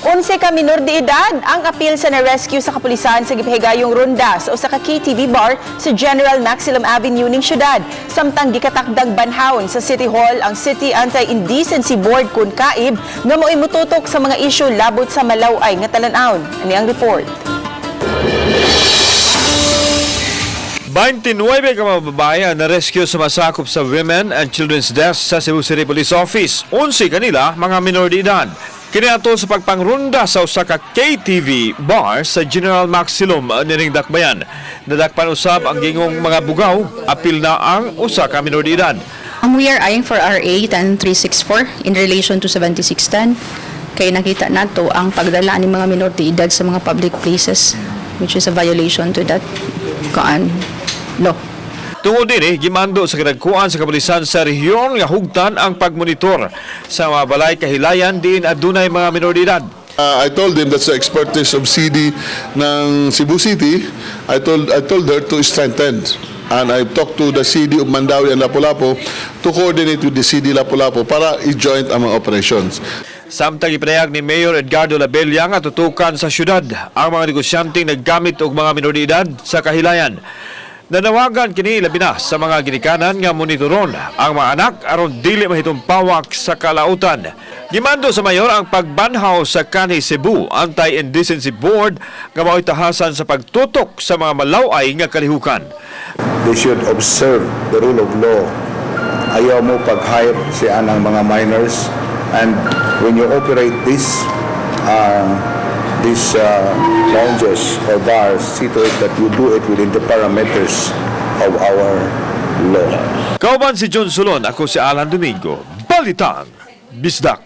11 ka minor de edad ang apil sa na-rescue sa kapulisan sa gipahigayong ronda sa usa ka KTV bar sa General Maxilom Avenue ning syudad. Samtang gikatakdang banhawon sa City Hall ang City Anti-Indecency Board kun kaib nga mao'y mututok sa mga isyu labot sa malaw-ay nga talan-awon. Ani ang report. 29 ka mga babae ang na-rescue sa masakop sa Women and Children's Desk sa Cebu City Police Office. 11 kanila mga minor de edad. Kini atol sa pagpangrunda sa usa ka KTV bar sa General Maxilom nining Dakbayan. Nadakpan usab ang gingong mga bugaw, apil na ang usa ka minor de edad. We are eyeing for RA 10364 in relation to 7610. Kay nakita nato ang pagdala ni mga minor de edad sa mga public places, which is a violation to that kaan law. Tungod dinhi, gimando sa kadagkuan sa kapulisan sa rehiyon nga hugtan ang pagmonitor sa mga balay kahilayan diin adunay mga minor de edad. I told him that's the expertise of CD ng Cebu City. I told her to strengthen. And I talked to the CD of Mandaue and Lapu-Lapu to coordinate with the CD Lapu-Lapu para i-joint ang mga operations. Samtang ipanayag ni Mayor Edgardo Labella nga tutukan sa syudad ang mga negosyanteng naggamit og mga minor de edad sa kahilayan. Nanawagan kini labi na sa mga ginikanan nga monitoron ang mga anak aron dili mahitumpawak sa kalautan. Gimando sa mayor ang pagbanhaw sa Kanhi Cebu Anti-Indecency Board nga mao'y tahasan sa pagtutok sa mga malaw-ay nga kalihukan. They should observe the rule of law. Ayaw mo pag-hire si anang mga minors, and when you operate these lounges or bars, see to it that you do it within the parameters of our law. Kauban si John Solon, ako si Alan Domingo. Balitang Bisdak.